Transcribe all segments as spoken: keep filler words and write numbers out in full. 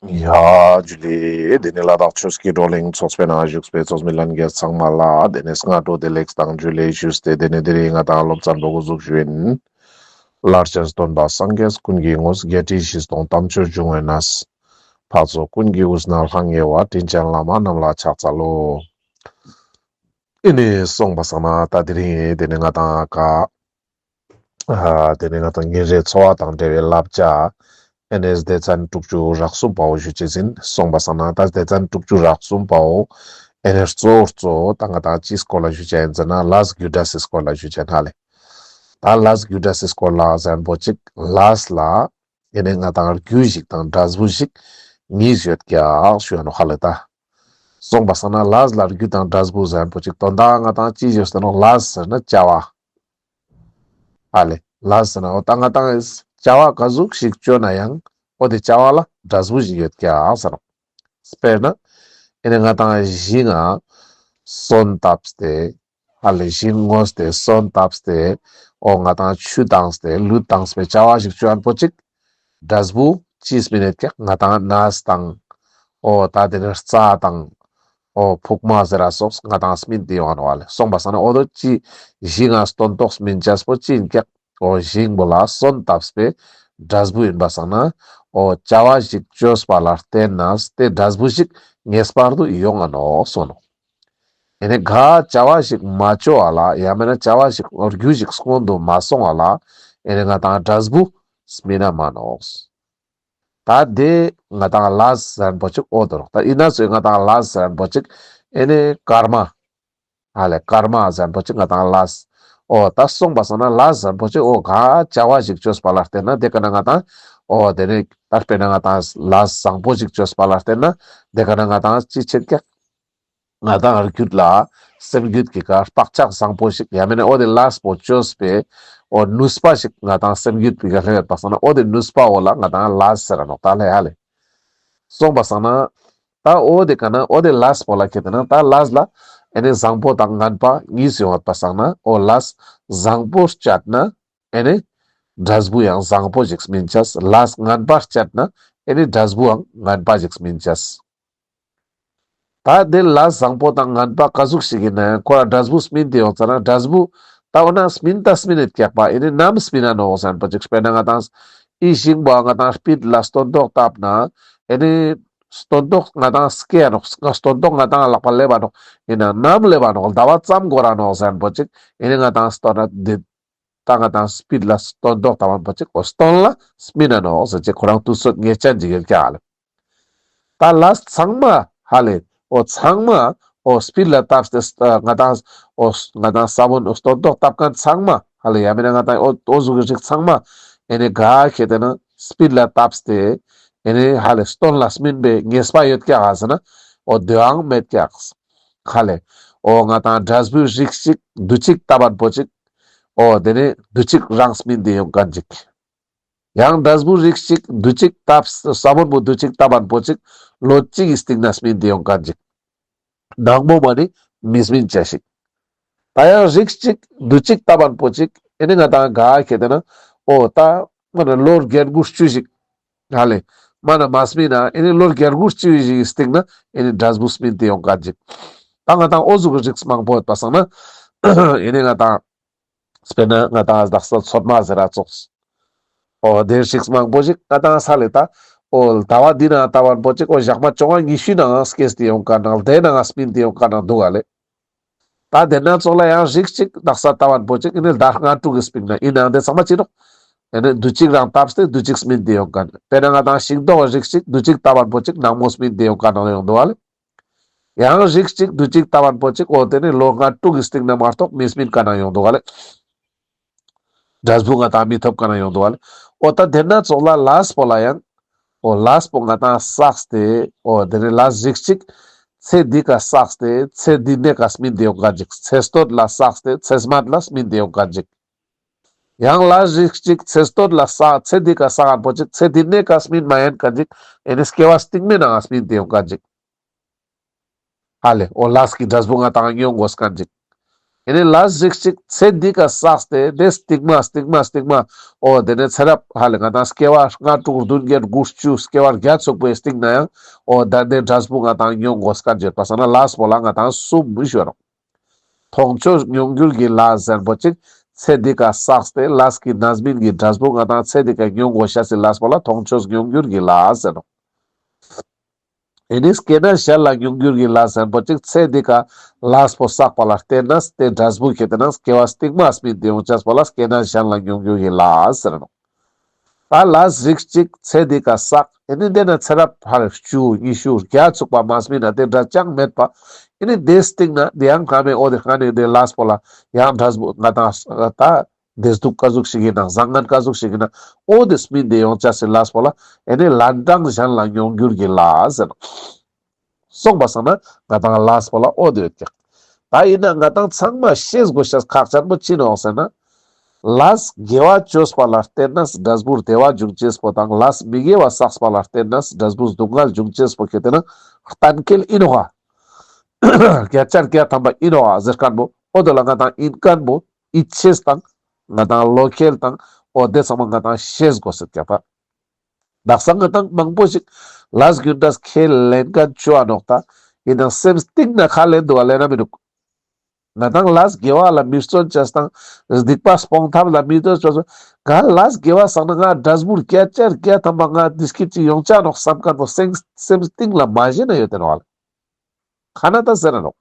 ཡ་ཇུ་ལེ། དེ་ནས་ལ་དྭགས་ཆོས་ཀྱི་བགྲོ་གླེང་ཚོགས་པའི་ནང་བཞུགས་པའི་ཚོགས་མི་ལྷན་རྒྱས་ཚང་མ་ལ་དེ་ནས་སྔ་དྲོ་བདེ་ལེགས་དང་ཇུ་ལེ་ཞུས་ཏེ། དེ་ནས་དེ་རིང་ང་དང་སློབ་ཚན་པོ་འགོ་འཛུགས་ཞུ་ཡིན། ལར་ཆ་སྟོན་པ་སངས་རྒྱས་ཀུན་གྱི་དངོས། བརྒྱད་ཁྲི་བཞི་སྟོང་དམ་ཆོས་འབྱུང་བའི་གནས། འཕགས་ཚོགས་ཀུན་གྱི་དབུས་ན་ལྷང་ངེ་བ། དྲིན་ཅན་བླ་མ་རྣམས་ལ་ཕྱག་འཚལ་ལོ། ཨེ་ནས་སོང་པ་སང་ན་ད་དེ་རིང་དེ་ནས་ང་དང་ཀ་ཨ་དེ་ནས་ང་དང་ཉིན་རེའི་འཚོ་བ་དང་འབྲེལ་བའི་བསླབ་བྱ། ཨེ་ནས་སྡེ་ཚན་དྲུག་ཅུ་རེ་གསུམ་པའོ་ཞུ་ཅེས་ཡིན། སོང་པ་སང་ན་ད་སྡེ་ཚན་དྲུག་ཅུ་རེ་གསུམ་པའོ། ཨེ་ནས་གཙོ་བོ་གཙོ་བོ་ད་ང་དང་ཅིའི་སྐོར་ལ་ཞུ་ཅེས་ཡིན་ཟེར་ན་ལས་རྒྱུ་འབྲས་སི་སྐོར་ལ་ཞུ་ཅེས་ཡིན་ཧ་ལེ། ད་ལས་རྒྱུ་འབྲས་སི་སྐོར་ལ་ཟེར་མཁན་པོ་ཅིག་ལས་ལ་ཨེ་ནས་ང་དང་རྒྱུ་ཞིག་དང་འབྲས་བུ་ཞིག་གཉིས་ཡོད་ཀྱག་ཞུ་ཡ་ནོག་ཧ་ལེ་ད། སོང་པ་སང་ན་ལས་ལ་རྒྱུ་དང་འབྲས་བུ་ཟེར་མཁན་པོ་ཅིག་དོན་དག་ང་དང་ཅི་ཞིག་ཟེར་ནོག་ལས་ཟེར་ན་བྱ་བ། ཧ་ལེ། ལས་ཟེར་ན་འོ་ད་ང་དང་བྱ་བ་ག་ཟུག་ཞིག་བཅོ་ན་ཡང་འོ་དེ་བྱ་བ་ལ་འབྲས་བུ་ཞིག་ཡོད་ཀྱག་ཟེར་ནོག་དཔེར་ན་ཨེ་ནས་ང་དང་ཞིང་ང་སོན་བཏབ་སྟེ་ཧ་ལེ་ཞིང་རྨོས་ཏེ་སོན་བཏབ་སྟེ་འོ་ང་དང་ཆུ་བཏང་སྟེ་ལུད་བཏང་སྟེ་བྱ་བ་ཞིག་བཅོ་མཁན་པོ་ཅིག་འབྲས་བུ་ཅི་སྨིན་ཡོད་ཀྱག་ང་དང་ནས་དང་འོ་ད་དེ་ནས་རྩྭ་དང་འོ་ཕུག་མ་ཟེར་ར་སོགས་ང་དང་སྨིན་ཏེ་ཡོང་ང་ནོག་ཧ་ལེ། སོང་པ་སང་ན་འོ་དོ་ཅི་ཞིང་ང་སྟོན་ཐོག་སྨིན་ཅེས་པོ་ཅི་ཡིན་ཀྱག་འོ་ཞིང་པོ་ལ་སོན་བཏབ་སྟེ་འབྲས་བུ་ཡིན་པ་སང་ན་འོ་བྱ་བ་ཞིག་བཅོས་པ་ལ་བརྟེན་ནས་དེ་འབྲས་བུ་ཞིག་ངེས་པར་དུ་ཡོང་ང་ནོག་སོང་ནོག་ཨེ་ནས་ག་བྱ་བ་ཞིག་མ་བཅོ་བ་ལ་ཡང་མེད་ན་བྱ་བ་ཞིག་རྒྱུ་ཞིག་སྔོན་དུ་མ་སོང་བ་ལ་ཨེ་ནས་ང་དང་འབྲས་བུ་སྨིན་ན་མ་ནོག་ད་དེ་ང་དང་ལས་ཟེར་མཁན་པོ་ཅིག་འོ་དོ་ནོག་ད་ཡིན་ན་ཚོས་ང་དང་ལས་ཟེར་མཁན་པོ་ཅིག་ཨེ་ནས་ཀརྨ། ཧ་ལེ་ཀརྨ་ཟེར་མཁན་པོ་ཅིག་ང་དང་ལས། འོ་ད་སོང་པ་སང་ན་ལས་ཟེར་མཁན་པོ་ཅིག་འོ་ག་བྱ་བ་ཞིག་བཅོས་པ་ལ་བརྟེན་ན་དེ་ཀ་ན་ང་དང་འོ་དེ་ནས་ད་དཔེར་ན་ང་དང་ལས་བཟང་པོ་ཞིག་བཅོས་པ་ལ་བརྟེན་ན་དེ་ཀ་ན་ང་དང་ཅི་ཆེན་ཀྱག་ང་དང་རྒྱུད་ལ་སེམས་རྒྱུད་ཀྱི་ཀ་བག་ཆགས་བཟང་པོ་ཞིག་ཡང་མེད་ན་འོ་དེ་ལས་པོ་བཅོས་པའི་འོ་ནུས་པ་ཞིག་ང་དང་སེམས་རྒྱུད་པའི་ཀ་སླེབས་ཡོད་པ་སང་ན་འོ་དེ་ནུས་པ་བོ་ལ་ང་དང་ལས་ཟེར་ར་ནོག་ད་ལེ་ཧ་ལེ། སོང་པ་སང་ན་ད་འོ་དེ་ཀ་ན་འོ་དེ་ལས་པོ་ལ་ཁེ་ཏེ་ན་ད་ལས་ལ་ཨེ་ནས་བཟང་པོ་དང་ངན་པ་གཉིས་ཡོང་ཡོད་པ་སང་ན་འོ་ལས་བཟང་པོ་སྤྱད་ན་ཨེ་ནས་འབྲས་བུ་ཡང་བཟང་པོ་ཞིག་སྨིན་ཅེས། ལས་ངན་པ་སྤྱད་ན་ཨེ་ནས་འབྲས་བུའང་ངན་པ་ཞིག་སྨིན་ཅེས། ད་དེ་ལས་བཟང་པོ་དང་ངན་པ་ག་ཟུག་ཞིག་ཡིན་ན་ཡང་ཁོ་ར་འབྲས་བུ་སྨིན་ཏེ་ཡོང་ཙ་ན་འབྲས་བུ་ད་འོ་ན་སྨིན་ད་སྨིན་ཡོད་ཀྱག་པ་ཨེ་ནས་ནམ་སྨིན་ན་ནོག་ཟེར་མཁན་པོ་ཅིག་དཔེར་ན་ང་དང་ཨི་ཞིང་པོ་ང་དང་དཔྱིད་ལ་སྟོན་ཐོག་བཏབ་ན་ཨེ་ནས་སྟོན་ཐོག་ང་དང་སྐྱེ་ཡ་ནོག་སྟོན་ཐོག་ང་དང་ལག་པ་སླེབ་བ་ནོག་ཡིན་ན་ནམ་སླེབ་བ་ནོག་ཟླ་བ་ཙམ་འགོར་ར་ནོག་ཟེར་མཁན་པོ་ཅིག་ཨེ་ནས་ང་དང་སྟོན་ན་དེ་ད་ང་དང་དཔྱིད་ལ་སྟོན་ཐོག་བཏབ་མཁན་པོ་ཅིག་འོ་སྟོན་ལ་སྨིན་ན་ནོག་ཟེར་ཅེས་ཁོ་རང་དུས་ཚོད་ངེས་ཅན་ཅིག་ཡོད་ཀྱག་ལེ། ད་ལས་ཚང་མ་ཧ་ལེ། འོ་ཚང་མ་འོ་དཔྱིད་ལ་བཏབ་སྟེ་ང་དང་འོ་ང་དང་ས་བོན་སྟོན་ཐོག་བཏབ་མཁན་ཚང་མ་ཧ་ལེ་ཡང་མེད་ན་ང་དང་འོ་འོ་ཟུག་གི་རིགས་ཚང་མ་ཨེ་ནས་ག་ཁེ་ཏེ་ན་དཔྱིད་ལ་བཏབ་སྟེ་ཨེ་ནས་ཧ་ལེ་སྟོན་ལ་སྨིན་པའི་ངེས་པ་ཡོད་ཀྱག་ག་ཟེར་ན་འོ་དེའང་མེད་ཀྱག་ཧ་ལེ། འོ་ང་དང་འབྲས་བུའི་རིགས་ཅིག་དུས་ཅིག་བཏབ་མཁན་པོ་ཅིག་འོ་དེ་ནས་དུས་ཅིག་རང་སྨིན་ཏེ་ཡོང་མཁན་ཅིག་ཡང་འབྲས་བུ་རིགས་ཅིག་དུས་ཅིག་བཏབ་ས་བོན་པོ་དུས་ཅིག་བཏབ་མཁན་པོ་ཅིག་ལོ་གཅིག་གི་སྟིང་ན་སྨིན་ཏེ་ཡོང་མཁན་ཅིག་ནང་མོ་མ་ནི་མི་སྨིན་ཅེས་ཤིག་ད་ཡང་རིགས་ཅིག་དུས་ཅིག་བཏབ་མཁན་པོ་ཅིག་ཨེ་ནི་ང་དང་ག་ཁེ་ཏེ་ན་འོ་ད་མ་ན་ལོ་བརྒྱད་དགུ་བཅུ་ཞིག་ཧ་ལེ་མ་ན་མ་སྨིན་ན་ཨེ་ནི་ལོ་བརྒྱད་དགུ་བཅུ་ཞིག་གི་སྟིང་ན་ཨེ་ནི་འབྲས་བུ་སྨིན་ཏེ་ཡོང་མཁན་ཅིག་ད་ང་དང་འོ་ཟུག་གི་རིགས་མང་པོ་ཡོད་པ་སང་ན་ཨེ་ནི་ང་དང་དཔེར་ན་ང་དང་དག་ས་ཚོད་མ་ཟེར་ར་ཙོགས། འོ་དེ་རིགས་མང་པོ་ཞིག་ང་དང་ས་ལེ་ད། འོ་ཟླ་བ་འདི་ནང་ལྟ་བ་པོ་ཅིག་འོ་ཞག་མ་བཅོ་ལྔ་ཉི་ཤུའི་ནང་སྐྱེས་ཏེ་ཡོང་མཁན་ནང་དེ་ནང་སྨིན་ཏེ་ཡོང་མཁན་ནང་འདུག་ག་ལེ། ད་དེ་ན་ཙོགས་ལ་ཡང་རིགས་ཅིག་དག་ས་ལྟ་བ་པོ་ཅིག་ཨེ་ནི་ཟླ་ལྔ་དྲུག་གི་སྟིང་ན་ཡིན་ནའང་དེ་ཚང་མ་ཅི་ནོག་ཨེ་ནི་དུས་ཅིག་རང་བཏབ་སྟེ་དུས་ཅིག་སྨིན་ཏེ་ཡོང་མཁན། དཔེར་ན་ང་དང་ཤིང་ཏོག་རིགས་ཅིག་དུས་ཅིག་ལྟ་བ་པོ་ཅིག་ནང་མོ་སྨིན་ཏེ་ཡོང་མཁན་ནང་ཡོང་འདུག་ག་ལེ། ཡང་རིགས་ཅིག་དུས་ཅིག་ལྟ་བ་པོ་ཅིག་འོ་དེ་ནི་ལོ་ལྔ་དྲུག་གི་སྟིང་ན་མ་གཏོགས་མི་སྨིན་མཁན་ནང་ཡོང་འདུག་ག་ལེ། འབྲས་བུ་ང་དང་མི་ཐོབ་མཁན་ནང་ཡོང་འདུག་ག་ལེ། འོ་ད་དེ་ན་ཙོགས་ལ་ལས་པོ་ལ་ཡང་། འོ་ལས་པོ་ང་དང་བསགས་ཏེ་འོ་དེ་ནི་ལས་རིགས་ཅིག་ཚེ་འདི་ཀ་བསགས་ཏེ་ཚེ་འདི་ནེ་ཀ་སྨིན་ཏེ་ཡོང་མཁན་ཅིག་ཚེ་སྟོད་ལ་བསགས་ཏེ་ཚེ་སྨད་ལ་སྨིན་ཏེ་ཡོང་མཁན་ཅིག་ཡང་ལས་རིགས་ཅིག་ཚེ་སྟོད་ལ་བསགས་ཚེ་འདི་ཀ་བསགས་མཁན་པོ་ཅིག་ཚེ་འདི་ནེ་ཀ་སྨིན་མ་ཡོང་མཁན་ཅིག་ཨེ་ནི་སྐྱེ་བ་སྟིང་མའི་ནང་ང་སྨིན་ཏེ་ཡོང་མཁན་ཅིག་ཧ་ལེ། འོ་ལས་ཀྱི་འབྲས་བུ་ང་དང་མྱོང་དགོས་མཁན་ཅིག་ཨེ་ནི་ལས་རིགས་ཅིག་ཚེ་འདི་ཀ་བསགས་ཏེ་དེ་སྟིང་མ་སྟིང་མ་སྟིང་མ་འོ་དེ་ནས་ཚེ་རབས་ཧ་ལེ་ང་དང་སྐྱེ་བ་ལྔ་དྲུག་བདུན་བརྒྱད་དགུ་བཅུ་སྐྱེ་བ་བརྒྱ་ཚུགས་པའི་སྟིང་ན་ཡང་འོ་ད་དེ་འབྲས་བུ་ང་དང་མྱོང་དགོས་ཀ་ཡོད་པ་སང་ན་ལས་པོ་ལ་ང་དང་གསུམ་མི་ཞུ་རོགས། མཐོང་ཆོས་མྱོང་འགྱུར་གྱི་ལས་ཟེར་པོ་ཅིག་ཚེ་འདི་ཀ་བསགས་ཏེ་ལས་ཀྱི་རྣམ་སྨིན་གྱི་འབྲས་བུ་ང་དང་ཚེ་འདི་ཀ་མྱོང་དགོས་ཤ་སི་ལས་པོ་ལ་མཐོང་ཆོས་མྱོང་འགྱུར་གྱི་ལས་ཟེར་རོགས། ཨེ་ནི་སྐྱེ་གནས་གཞན་ལ་མྱོང་འགྱུར་གྱི་ལས་ཟེར་པོ་ཅིག་ཚེ་འདི་ཀ་ལས་པོ་བསགས་པ་ལ་བརྟེན་ནས་དེ་འབྲས་བུ་ཁྱེར་ཏེ་ན་སྐྱེ་བ་སྟིང་མ་སྨིན་ཏེ་ཡོང་ཅེས་པོ་ལ་སྐྱེ་གནས་གཞན་ལ་མྱོང་འགྱུར་གྱི་ལས་ཟེར་ནོག། ད་ལས་རིགས་གཅིག་ཚེ་འདི་ཀ་བསགས་ཨེ་ནི་དེ་ན་ཚེ་རབས་ཕར་བཅུ་ཉི་ཤུ་བརྒྱ་ཚུགས་པ་མ་སྨིན་ན་དེ་འདྲ་ཅང་མེད་པ། ཨེ་ནི་དེ་སྟིང་ན་དེ་ཡང་སྔ་མའི་འོ་དེ་སྔ་ནས་དེ་ལས་པོ་ལ་ཡང་འབྲས་བུ་ང་དང་ད་བདེ་སྡུག་ཀ་ཟུག་ཞིག་ཡིན་ན་བཟང་ངན་ཀ་ཟུག་ཞིག་ཡིན་ན་འོ་དེ་སྨིན་ཏེ་ཡོང་ཅེས་སི་ལས་པོ་ལ་ཨེ་ནི་ལན་གྲངས་གཞན་ལ་མྱོང་འགྱུར་གྱི་ལས་ཟེར་ནོག། སོང་པ་སང་ན་ང་དང་ལས་པོ་ལ་འོ་དེ་ཡོད་ཀྱག། ད་ཡིན་ན་ང་དང་ཚང་མ་ཤེས་དགོས་ཤེས་ཁག་ཅན་པོ་ཅི་ནོག་ཟེར་ན། ལས་དགེ་བ་བཅོས་པ་ལ་བརྟེན་ནས་འབྲས་བུར་བདེ་བ་འབྱུང་ཅེས་པོ་དང་ལས་མི་དགེ་བ་བསགས་པ་ལ་བརྟེན་ནས་འབྲས་བུར་སྡུག་བསྔལ་འབྱུང་ཅེས་པོ་ཁྱེར་ཏེ་ན་གཏན་འཁེལ་ཡིན་ནོག་ཨ། བརྒྱ་ཆ་བརྒྱ་ཐམ་པ་ཡིན་ནོག་ཨ་ཟེར་མཁན་པོ་འོ་དེ་ལ་ང་དང་ཡིན་མཁན་པོ་ཡིད་ཆེས་དང་ང་དང་བློ་ཁེལ་དང་འོ་དེ་ཚང་མ་ང་དང་ཤེས་དགོས་ཟེར་ཀྱག་ད། དག་ས་ང་དང་མང་པོ་ཞིག་ལས་རྒྱུ་འབྲས་ཁས་ལེན་མཁན་བཅོ་ཨ་ནོག་ད། ཡིན་ནའང་སེམས་གཏིང་ན་ཁས་ལེན་འདུག་ག་ལེན་ན་མི་འདུག། ང་དང་ལས་དགེ་བ་ལ་མི་བརྩོན་ཅེས་དང་སྡིག་པ་སྤོང་ཐབས་ལ་མི་བརྩོན་ཅེས་སོ། ང་ལས་དགེ་བ་བསགས་ན་ང་འབྲས་བུ་བརྒྱ་ཆ་བརྒྱ་ཐམ་པ་ང་བདེ་སྐྱིད་ཅིག་ཡོང་ཆ་ནོག་བསམ་མཁན་པོ་སེམས་སེམས་གཏིང་ལ་མ་ཤེས་ན་ཡོད་དེ་ནོག་ལེ། ཁ་ན་ད་ཟེར་ར་ནོག།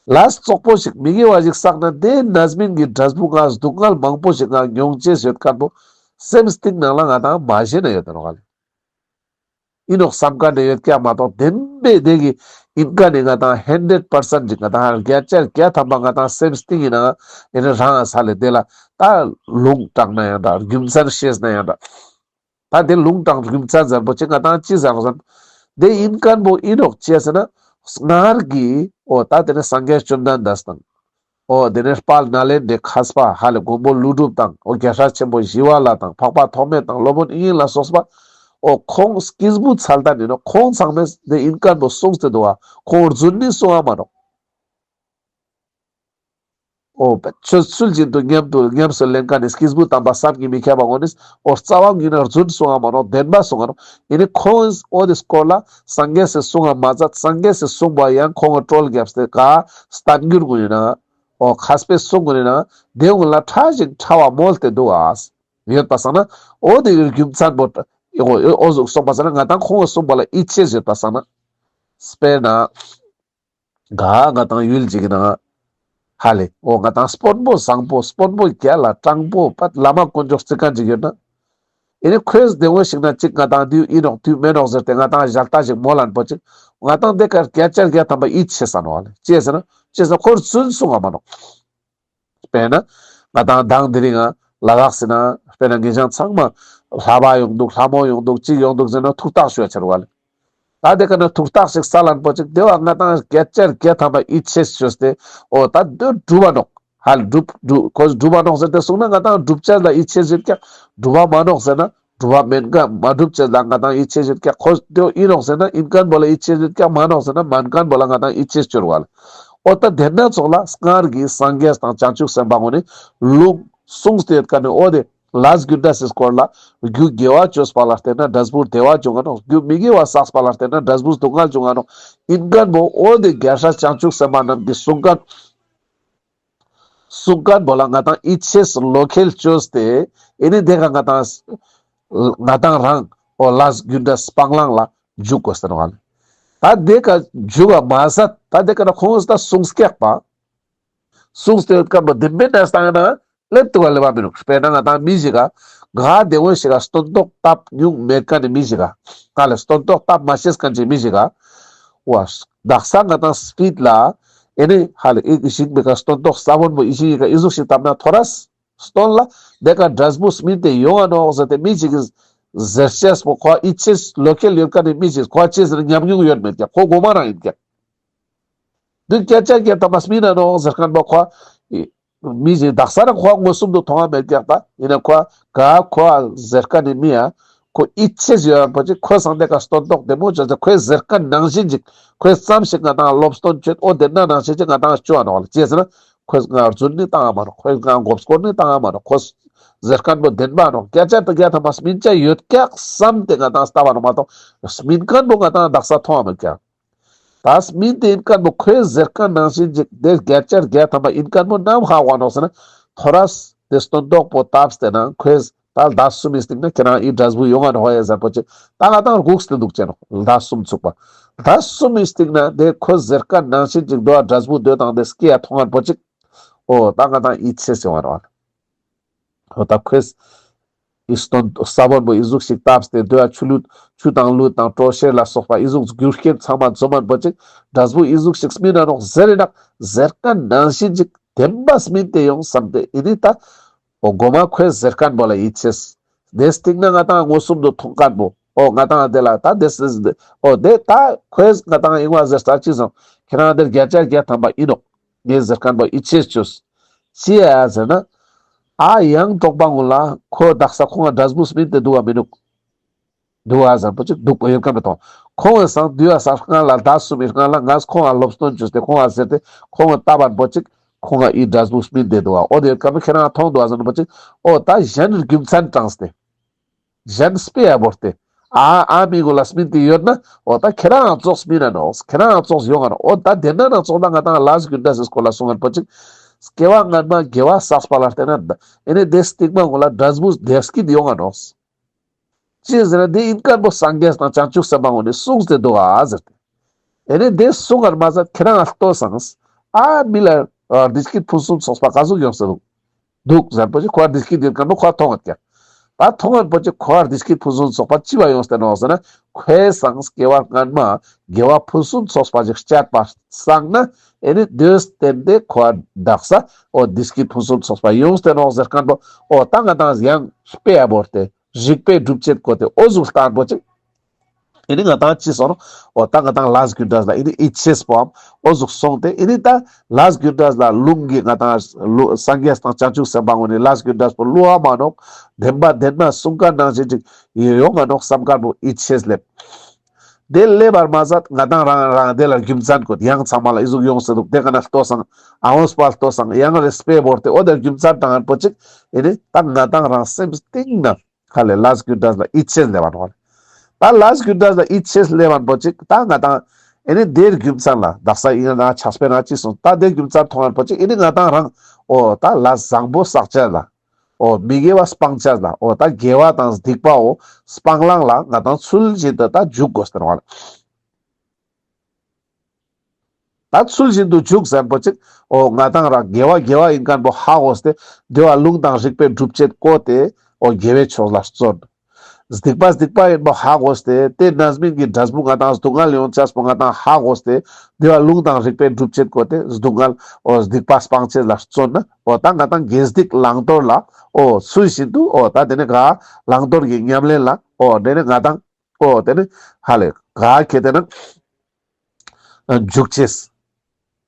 ལས་བཙོག་པོ་ཞིག་མི་དགེ་བ་ཞིག་བསགས་ན་དེ་རྣམ་སྨིན་གྱི་འབྲས་བུ་ང་སྡུག་བསྔལ་མང་པོ་ཞིག་ང་མྱོང་ཅེས་ཡོད་མཁན་པོ་སེམས་གཏིང་ནང་ལ་ང་དང་མ་ཤེས་ན་ཡོད་དེ་ནོག་ལེ། ཡིན་ནོག་བསམ་མཁན་དེ་ཡོད་ཀྱག་མ་གཏོགས་བདེན་པའི་དེ་གི་ཡིན་མཁན་ནི་ང་དང་ཧན་ཌེཌ་པར་སེན་ཊ་ཅིག་ང་དང་བརྒྱ་ཆ་བརྒྱ་ཐམ་པ་ང་དང་སེམས་གཏིང་ཡིན་ན་ཡིན་ན་རང་ས་ལེ་དེ་ལ་ད་ལུང་དྲངས་ན་ཡང་འདྲ་རྒྱུ་མཚན་བཤད་ན་ཡང་འདྲ། ད་དེ་ལུང་དང་རྒྱུ་མཚན་ཟེར་པོ་ཅིག་ང་དང་ཅི་ཟེར་ཟེར་ན། དེ་ཡིན་མཁན་པོ་ཡིན་ནོག་ཅི་ཟེར་ན། སྔར་གྱི་འོ་ད་དེ་ནི་སངས་རྒྱས་བཅོམ་ལྡན་འདས་དང་། འོ་དེ་ནས་དཔལ་ནཱ་ལེནྡྲའི་མཁས་པ་ཧ་ལེ་མགོན་པོ་ཀླུ་སྒྲུབ་དང་འོ་རྒྱལ་སྲས་ཆེན་པོ་ཞི་བ་ལྷ་དང་འཕགས་པ་ཐོགས་མེད་དང་སློབ་དཔོན་དབྱིག་གཉེན་ལ་སོགས་པ། འོ་ཁོང་སྐྱེས་བུ་ཚད་ལྡན་ཡིན་ནོག། ཁོང་ཚང་མས་དེ་ཡིན་མཁན་པོ་གསུངས་ཏེ་འདུག་ག། ཁོང་རྫུན་ནི་གསུང་ང་མ་ནོག། འོ་ཆོས་ཚུལ་བཞིན་དུ་ཉམས་དུ་ཉམས་སུ་ལེན་མཁན་ནི་སྐྱེས་བུ་དམ་པ་བསམ་གྱིས་མི་ཁྱབ་པ་ངོ་ནི་འོ་རྩ་བ་ཉིད་ནས་རྫུན་གསུང་ང་མ་ནོག། བདེན་པ་གསུང་ང་ནོག། ཡིན་ནི་ཁོང་འོ་དེ་སྐོར་ལ་སངས་རྒྱས་སི་གསུང་ང་མ་ཟད་སངས་རྒྱས་སི་གསུང་པ་ཡང་ཁོང་གི་བཀྲོལ་བརྒྱབ་སྟེ་ག་བསྟན་འགྱུར་ངོ་ཡིན་ན་འོ་མཁས་པའི་གསུང་ངོ་ཡིན་ན་དེ་ངོ་ལ་ཕྲ་ཞིང་ཕྲ་བ་མོལ་ཏེ་འདུག་ག། ཡོད་པ་སང་ན་འོ་དེ་རྒྱུ་མཚན་པོ་འོ་འོ་ཟུག་སོང་པ་སང་ན་ང་དང་ཁོང་གི་གསུང་པ་ལ་ཡིད་ཆེས་ཡོད་པ་སང་ན། དཔེར་ན། ག་ང་དང་ཡུལ་ཅིག་ན་ཧ་ལེ་འོ་ང་དང་དཔོན་པོ་བཟང་པོ་དཔོན་པོ་རྒྱལ་ལ་དྲང་པོ་པད་བླ་མ་དཀོན་མཆོག་རྩི་མཁན་ཅིག་ཡོད་ན། ཨེ་ནི་ཁོས་དེ་འོ་ཞིག་ན་ཅིག་ང་དང་དེ་ཡིན་ནོག་དེ་མེན་ནོག་ཟེར་ཏེ་ང་དང་ཞལ་ལྟ་ཞིག་མོལ་ལན་པོ་ཅིག་ང་དང་དེ་ཀ་བརྒྱ་ཆ་བརྒྱ་ཐམ་པ་ཡིད་ཆེས་ས་ནོག་ཧ་ལེ། ཅི་ཟེར་ན་ཅི་ཟེར་ན་ཁོར་རྫུན་གསུང་ང་མ་ནོག། དཔེར་ན། ང་དང་མདང་དེ་རིང་ང་ལ་དྭགས་སི་ན་དཔེར་ན་ངེད་ཅག་ཚང་མ་ལྷ་པ་ཡོང་འདུག་ལྷ་མོ་ཡོང་འདུག་ཅིག་ཡོང་འདུག་ཟེར་ན་ཐུགས་ཐག་ཆོད་ཆེར་བ་ལེ། ད་དེ་ཀ་ན་ཐུགས་ཐག་ཞིག་ས་ལན་པོ་ཅིག་དེ་བ་ང་དང་བརྒྱ་ཆ་བརྒྱ་ཐམ་པ་ཡིད་ཆེས་ཆོས་ཏེ་འོ་ད་དེ་སྒྲུབ་པ་ནོག་ཧ་ལེ། སྒྲུབ་སྒྲུབ་ཁོས་སྒྲུབ་པ་ནོག་ཟེར་ཏེ་གསུངས་ན་ང་དང་སྒྲུབ་ཆ་ལ་ཡིད་ཆེས་ཡོད་ཀྱག། སྒྲུབ་པ་མ་ནོག་ཟེར་ན། སྒྲུབ་པ་མེན་མཁན་མ་སྒྲུབ་ཅེས་ལ་ང་དང་ཡིད་ཆེས་ཡོད་ཀྱག། ཁོ་དེ་ཡིན་ནོག་ཟེར་ན་ཡིན་མཁན་པོ་ལ་ཡིད་ཆེས་ཡོད་ཀྱག། མ་ནོག་ཟེར་ན་མན་མཁན་པོ་ལ་ང་དང་ཡིད་ཆེས་ཆོར་བ་ལེ། འོ་ད་དེ་ན་ཚོགས་ལ་སྔར་གྱི་སངས་རྒྱས་དང་བྱང་ཆུབ་སེམས་དཔའ་ངོ་ནི་ལུང་གསུངས་ཏེ་ཡོད་མཁན་ནི་འོ་དེ་ལས་རྒྱུ་འབྲས་སི་སྐོར་ལ་རྒྱུ་དགེ་བ་བཅོས་པ་ལ་བརྟེན་ན་འབྲས་བུ་བདེ་བ་འབྱུང་ང་ནོག། རྒྱུ་མི་དགེ་བ་བསགས་པ་ལ་བརྟེན་ན་འབྲས་བུ་སྡུག་བསྔལ་འབྱུང་ང་ནོག། ཡིན་མཁན་པོ་འོ་དེ་རྒྱལ་སྲས་བྱང་ཆུབ་སེམས་དཔའ་རྣམས་ཀྱིས་གསུང་མཁན། གསུང་མཁན་པོ་ལ་ང་དང་ཡིད་ཆེས་བློ་ཁེལ་བཅོས་ཏེ་ཨེ་ནི་དེ་ཀ་ང་དང་ང་དང་རང་འོ་ལས་རྒྱུ་འབྲས་སྤང་བླང་ལ་འཇུག་དགོས་ཟེར་བ་ལེ། ད་དེ་ཀ་འཇུག་ག་མ་ཟད་ད་དེ་ཀ་ན་ཁོང་ད་གསུངས་ཀྱག་པ། གསུངས་ཏེ་ཡོད་མཁན་པོ་བདེན་པའི་གནས་སྟངས་ན་སླེབས་ཐུབ་པ་ལེ་བ་མི་འདུག། དཔེར་ན་ང་དང་མི་ཞིག་ག་ག་དེ་འོ་ཞིག་ག་སྟོན་ཐོག་བཏབ་མྱོང་མེད་མཁན་ནི་མི་ཞིག་ག་ཧ་ལེ་སྟོན་ཐོག་བཏབ་མ་ཤེས་མཁན་ཅིག་མི་ཞིག་ག་བ་དག་ས་ང་དང་སྤིད་ལ་ཨེ་ནི་ཧ་ལེ་ཨི་ཞིག་མི་ག་སྟོན་ཐོག་ས་བོན་པོ་ཨི་ཞིག་ཡི་ག་ཨི་ཟུག་ཞིག་བཏབ་ན་ཐོ་རས་སྟོན་ལ་དེ་ཀ་འབྲས་བུ་སྨིན་ཏེ་ཡོང་ང་ནོག་ཟེར་ཏེ་མི་ཞིག་གི་ཟེར་ཅེས་པོ་ཁོ་ཡིད་ཆེས་བློ་ཁེལ་ཡོད་མཁན་ནི་མི་ཞིག་ཁོ་ཅི་ཟེར་ཉམས་མྱོང་ཡོད་མེད་ཀྱག། ཁོ་གོ་མ་རང་ཡིན་ཀྱག། འདི་བརྒྱ་ཆ་བརྒྱ་ཐམ་པ་སྨིན་ན་ནོག་ཟེར་མཁན་པོ་ཁོ་མི་ཞིག་དག་ས་རང་ཁོ་མངོན་སུམ་དུ་མཐོང་བ་མེད་ཀྱག། ད་ཡིན་ན་ཁོ་ག་ཁོ་ཟེར་མཁན་ནི་མི་ཡ་ཁོ་ཡིད་ཆེས་ཡོད་པོ་ཅིག་ཁོ་སང་དེ་ཀ་སྟོན་ཐོག་བདེ་མོ་བྱོས་ཏེ་ཁོས་ཟེར་མཁན་ནང་བཞིན་ཅིག་ཁོས་ཙམ་ཞིག་ང་དང་སློབ་སྟོན་བྱོས་འོ་དེ་ན་ནང་བཞིན་ཅིག་ང་དང་བཅོ་ཨ་ནོག་ལེ། ཅི་ཟེར་ན་ ཁོས་ང་རྫུན་ནི་བཏང་ང་མ་ནོག། ཁོས་ང་མགོ་སྐོར་ནི་བཏང་ང་མ་ནོག། ཁོས་ཟེར་ཁན་པོ་བདེན་པ་ནོག། བརྒྱ་ཆ་བརྒྱ་ཐམ་པ་སྨིན་ཆ་ཡོད་ཀྱག་བསམ་སྟེ་ང་ཏང་ལྟ་བ་ནོག་མ་གཏོགས་སྨིན་ཁན་པོ་ང་ཏང་དག་ས་མཐོང་ང་མེད་ཀྱག། ད་སྨིན་ཏེ་ཨིན་ཁན་པོ་ཁོས་ཟེར་ཁན་ནང་བཞིན་ཅིག་དེ་བརྒྱ་ཆ་བརྒྱ་ཐམ་པ་ཨིན་ཁན་པོ་ནམ་ཧ་གོ་ནོག་ཟེར་ན། ཐོ་རས་དེ་སྟོན་ཐོག་པོ་བཏབ་སྟེ་ན་ཁོས་ད་ཟླ་གསུམ་མི་སྟིང་ན་ཁྱེད་རང་ཨི་འབྲས་བུ་ཡོང་ང་ནོག་ཧོ་ཡ་ཟེར་པོ་ཅིག་ད་ང་ཏང་སྒུག་སྟེ་འདུག་ཅེ་ནོག། ཟླ་གསུམ་ཚུགས་པ། ཟླ་གསུམ་མི་སྟིང་ན་དེ་ཁོས་ཟེར་ཁན་ནང་བཞིན་ཅིག་དོ་འབྲས་བུ་དོ་དང་དེ་སྐྱེ་ཡ་མཐོང་ང་པོ་ཅིག་འོ་ད་ང་ཏང་ཡིད་ཆེས་ཡོང་ང་ནོག། འོ་ད་ཁོས་ཨི་སྟོན་ས་བོན་པོ་ཨི་ཟུག་ཞིག་བཏབ་སྟེ་དོ་ཡ་ཆུ་ལུད་ཆུ་དང་ལུད་དང་དྲོ་གཤེར་ལ་སོགས་པ་ཨི་ཟུག་རྒྱུ་རྐྱེན་ཚང་མ་འཛོམས་མན་པོ་ཅིག་འབྲས་བུ་ཨི་ཟུག་ཞིག་སྨིན་ན་ནོག་ཟེར་རེ་ནག་ཟེར་ཁན་ནང་བཞིན་ཅིག་བདེན་པ་སྨིན་ཏེ་ཡོང་བསམ་སྟེ་ཨི་ནི་ད། འོ་མགོ་མ་ཁོས་ཟེར་ཁན་པོ་ལ་ཡིད་ཆེས། དེ་སྟིང་ན་ང་ཏང་མངོན་སུམ་དུ་མཐོང་ཁན་པོ། འོ་ང་ཏང་དེ་ལ་ད་དེ་སེ་འོ་དེ་ད་ཁོས་ང་ཏང་ཨིན་བ་ཟེར་ས་ཅི་སོང་། ཁྱེད་རང་དེར་བརྒྱ་ཆ་བརྒྱ་ཐམ་པ་ཨིན་ནོག་ངས་ཟེར་ཁན་པོ་ཡིད་ཆེས་ཅོས། ཅི་ཡ་ཟེར་ན། ཨ་ཡང་དོགས་པ་ངུ་ལ་ཁོ་དག་ས་ཁོང་ང་འབྲས་བུ་སྨིན་ཏེ་འདུག་ག་མི་འདུག། འདུག་ག་ཟེར་པོ་ཅིག་འདུག་པ་ཡོད་ཀ་མི་མཐོང་། ཁོང་ངི་སང་དུས་ཡ་སང་སྔ་ལ་ཟླ་གསུམ་མི་སྔ་ལ་ངས་ཁོང་ང་སློབ་སྟོན་ཅོས་ཏེ་ཁོང་ང་ཟེར་ཏེ་ཁོང་ངི་ལྟ་བ་པོ་ཅིག་ཁོང་ང་ཨི་འབྲས་བུ་སྨིན་ཏེ་འདུག་ག། འོ་དེ་ཡོད་ཀ་མི་ཁྱེད་རང་མཐོང་འདུག་ག་ཟེར་པོ་ཅིག་འོ་ད་གཞན་རྒྱུ་མཚན་དྲངས་ཏེ། གཞན་དཔེ་ཡ་བོར་ཏེ། ཨ་ཨ་མི་གུན་ལ་སྨིན་ཏེ་ཡོད་ན། འོ་ད་ཁྱེད་རང་ཙོགས་སྨིན་ན་ནོག། ཁྱེད་རང་ཙོགས་ཡོང་ང་ནོག། འོ་ད་དེ་ན་ན་ཙོགས་ད་ང་ཏང་ལས་རྒྱུ་འབྲས་སི་སྐོར་ལ་གསུང་ངན་པོ་ཅིག། སྐྱེ་བ་སྔན་མ་དགེ་བ་བསགས་པ་ལ་བརྟེན་ན། ཨེ་ནི་དེ་སྟིང་མ་གུན་ལ་འབྲས་བུ་བདེ་སྐྱིད་ཡོང་ང་ནོག། ཅི་ཟེར་ན་དེ་ཨིན་ཁན་པོ་སངས་རྒྱས་དང་བྱང་ཆུབ་སེམས་དཔའ་གུན་ནི་གསུངས་ཏེ་འདུག་ག་ཟེར་ཏེ། ཨེ་ནི་དེ་གསུང་ངར་མ་ཟད་ཁྱེད་རང་ལྟོས་སང་། ཨ་མི་ལ་བདེ་སྐྱིད་ཕུན་སུམ་ཚོགས་པ་ག་ཟུག་ཡོང་ཟེར་འདུག། འདུག་ཟེར་པོ་ཅིག་ཁོ་བདེ་སྐྱིད་ཡོད་ཁན་པོ་ཁོ་མཐོང་ངད་ཀྱག། ད་མཐོང་ངད་པོ་ཅིག་ཁོ་བདེ་སྐྱིད་ཕུན་སུམ་ཚོགས་པ་ཅི་བ་ཡོངས་ཏེ་ནོག་ཟེར་ན། ཁོའི་སང་སྐྱེ་བ་སྔན་མ་དགེ་བ་ཕུན་སུམ་ཚོགས་པ་ཞིག་སྤྱད་པ་སང་ན། ཨེ་ནི་དེ་བརྟེན་ཏེ་ཁོ་དག་ས་འོ་བདེ་སྐྱིད་ཕུན་སུམ་ཚོགས་པ་ཡོངས་ཏེ་ནོག་ཟེར་ཁན་པོ། འོ་ད་ང་ཏང་ཡང་དཔེ་ཡ་བོར་ཏེ་རིགས་པའི་སྒྲུབ་བྱེད་བཀོད་དེ་འོ་ཟུག་ལྟ་བུ་ཅིག། ཨེ་ནི་ང་ཏང་ཅི་སོང་ནོག། འོ་ད་ང་ཏང་ལས་རྒྱུ་འབྲས་ལ་ཨེ་ནི་ཡིད་ཆེས་པོའམ་འོ་ཟུག་སོང་སྟེ་ཨེ་ནི་ད་ལས་རྒྱུ་འབྲས་ལ་ལུང་གི་ང་ཏང་ལུ་སངས་རྒྱས་དང་བྱང་ཆུབ་སེམས་དཔའ་གུན་ནི་ལས་རྒྱུ་འབྲས་པོ་བསླུ་བ་མ་ནོག། བདེན་པ་བདེན་མ་གསུང་ཁན་ནང་བཞིན་ཅིག་ཡོང་ང་ནོག་བསམ་ཁན་པོ་ཡིད་ཆེས་སླེབས། དེ་སླེབས་པར་མ་ཟད་ང་ཏང་རང་རང་དེ་ལ་རྒྱུ་མཚན་བཀོད་ཡང་ཚང་མ་ལ་ཨི་ཟུག་ཡོང་ཟེར་འདུག། དེ་ག་ན་ལྟོས་སང་ཨ་འོངས་པ་ལྟོས་སང་ཡང་རེ་དཔེ་བོར་ཏེ་འོ་དེ་རྒྱུ་མཚན་དྲངས་པོ་ཅིག་ཨེ་ནི་ད་ང་ཏང་རང་སེམས་གཏིང་ན། ཧ་ལས་ལས་རྒྱུ་འབྲས་ལ་ཡིད་ཆེས་སླེབས་པ་ནོག། ད་ལས་རྒྱུ་འབྲས་ལ་ཡིད་ཆེས་སླེབས་པ་པོ་ཅིག་ད་ང་ཏང་ཨེ་ནི་དེ་རྒྱུ་མཚན་ལ་དག་ས་ཨིན་ན་ཆགས་པའི་ན་ཅི་སོང་ད་དེ་རྒྱུ་མཚན་མཐོང་ངན་པོ་ཅིག་ཨེ་ནི་ང་ཏང་རང་འོ་ད་ལས་བཟང་པོ་བསགས་ཆ་ལ་འོ་མི་དགེ་བ་སྤང་ཆ་ལ་འོ་ད་དགེ་བ་དང་སྡིག་པའོ་སྤང་བླང་ལ་ང་ཏང་ཚུལ་བཞིན་དུ་ད་འཇུག་དགོས་ཟེར་བ་ལ། ད་ཚུལ་བཞིན་དུ་འཇུག་ཟེར་པོ་ཅིག་འོ་ང་ཏང་རང་དགེ་བ་དགེ་བ་ཨིན་ཁན་པོ་ཧ་གོ་སྟེ་དེ་བ་ལུང་དང་རིགས་པའི་སྒྲུབ་བྱེད་བཀོད་དེ་འོ་དགེ་བའི་ཕྱོགས་ལ་བརྩོན། སྡིག་པ་སྡིག་པ་ཨིན་པོ་ཧ་གོ་སྟེ་དེ་རྣམ་སྨིན་གྱི་འབྲས་བུ་ང་ཏང་སྡུག་བསྔལ་ཡོང་ཆས་པོ་ང་ཏང་ཧ་གོ་སྟེ་དེ་བ་ལུང་དང་རིགས་པའི་སྒྲུབ་བྱེད་བཀོད་དེ་སྡུག་བསྔལ་འོ་སྡིག་པ་སྤང་བྱེད་ལ་བརྩོན་ན་འོ་ད་ང་ཏང་དགེ་སྡིག་བླང་དོར་ལ་འོ་ཚུལ་བཞིན་དུ་འོ་ད་དེ་ནི་ག་བླང་དོར་གྱི་ཉམས་ལེན་ལ་འོ་དེ་ནི་ང་ཏང་འོ་དེ་ནི་ཧ་ལས་ག་ཁེ་དེ་ན་འཇུག་ཅེས།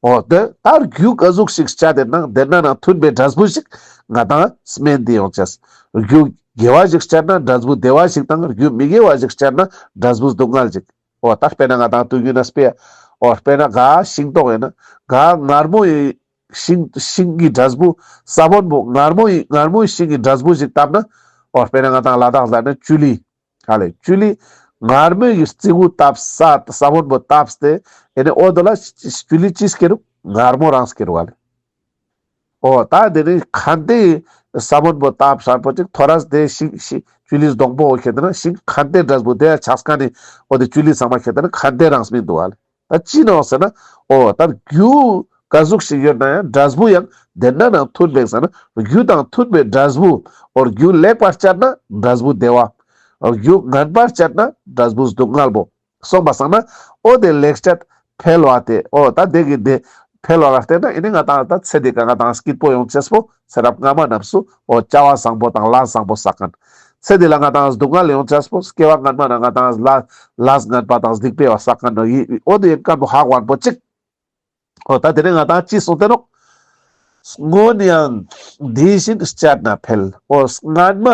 འོ་དེ་ལྟར་རྒྱུ་ག་ཟུག་ཞིག་སྤྱད་དེ་ན་དེ་ན་ན་མཐུན་པའི་འབྲས་བུ་ཞིག་ང་ཏང་སྨིན་ཏེ་ཡོང་ཅེས། རྒྱུ་དགེ་བ་ཞིག་སྤྱད་ན་འབྲས་བུ་བདེ་བ་ཞིག་དང་རྒྱུ་མི་དགེ་བ་ཞིག་སྤྱད་ན་འབྲས་བུ་སྡུག་བསྔལ་ཞིག། འོ་ད་དཔེར་ན་ང་ཏང་དུས་རྒྱུན་ན་དཔེ། འོ་དཔེར་ན་ག་ཤིང་ཏོག་ཡིན་ན་ག་མངར་མོ་ཡི་ཤིང་ཤིང་གི་འབྲས་བུ་ས་བོན་པོ་མངར་མོ་ཡི་མངར་མོ་ཡི་ཤིང་གི་འབྲས་བུ་ཞིག་བཏབ་ན། འོ་དཔེར་ན་ང་ཏང་ལ་དྭགས་ལ་ན་ཅུ་ལི། ཧ་ལས་ཅུ་ལི་མངར་མོ་ཡི་རྩི་གུ་བཏབ་ས་ས་བོན་པོ་བཏབ་སྟེ་ཨེ་ནི་འོ་དོ་ལ་ཅུ་ལི་ཅི་སྐྱེ་རུག་མངར་མོ་རང་སྐྱེ་རུག་ཧ་ལས། འོ་ད་དེ་ནི་ཁན་ཏེ་ས་བོན་པོ་བཏབ་ས་པོ་ཅིག་ཐོ་རས་དེ་ཤིང་ཤིང་ཅུ་ལི་སྡོང་པོ་འོ་ཁེ་དེ་ན་ཤིང་ཁན་ཏེ་འབྲས་བུ་དེ་ཡ་ཆགས་ཁན་ནི་འོ་དེ་ཅུ་ལི་ཚང་མ་ཁེ་དེ་ན་ཁན་ཏེ་རང་སྨིན་འདུག་ཧ་ལས། ད་ཅི་ནོག་ཟེར་ན། འོ་ད་རྒྱུ་ག་ཟུག་ཞིག་ཡོད་ན་ཡང་འབྲས་བུ་ཡང་དེ་ན་ན་མཐུན་པའི་ཟེར་ན་རྒྱུ་དང་མཐུན་པའི་འབྲས་བུ། འོ་རྒྱུ་ལེགས་པར་སྤྱད་ན་འབྲས་བུ་བདེ་བ། འོ་རྒྱུ་ངན་པར་སྤྱད་ན་འབྲས་བུ་སྡུག་བསྔལ་བོ། སོང་པ་སང་ན་འོ་དེ་ལེགས་སྤྱད་འཕེལ་བ་དེ་འོ་ད་དེ་གི་དེ་འཕེལ་བ་ལ་བརྟེན་ན་ཨེ་ནི་ང་ཏང་ད་ཚེ་འདི་ཀ་ང་ཏང་སྐྱིད་པོ་ཡོང་ཅེས་པོ་ཚེ་རབས་སྔ་མ་རྣམས་སུ་འོ་བྱ་བ་བཟང་པོ་དང་ལས་བཟང་པོ་བསགས་ཁན། ཚེ་འདི་ལ་ང་ཏང་སྡུག་བསྔལ་ཡོང་ཅེས་པོ་སྐྱེ་བ་སྔན་མ་ན་ང་ཏང་ལ་ལས་ངན་པ་དང་སྡིག་པའི་བ་བསགས་ཁན་ནོ་ཡི་འོ་དེ་ཡིན་ཁན་པོ་ཧ་གོ་ཁན་པོ་ཅིག། འོ་ད་དེ་ནས་ང་ཏང་ཅི་གསུངས་ཏེ་ནོག། སྔོན་ཡང་དེ་བཞིན་སྤྱད་ན་འཕེལ། འོ་སྔན་མ་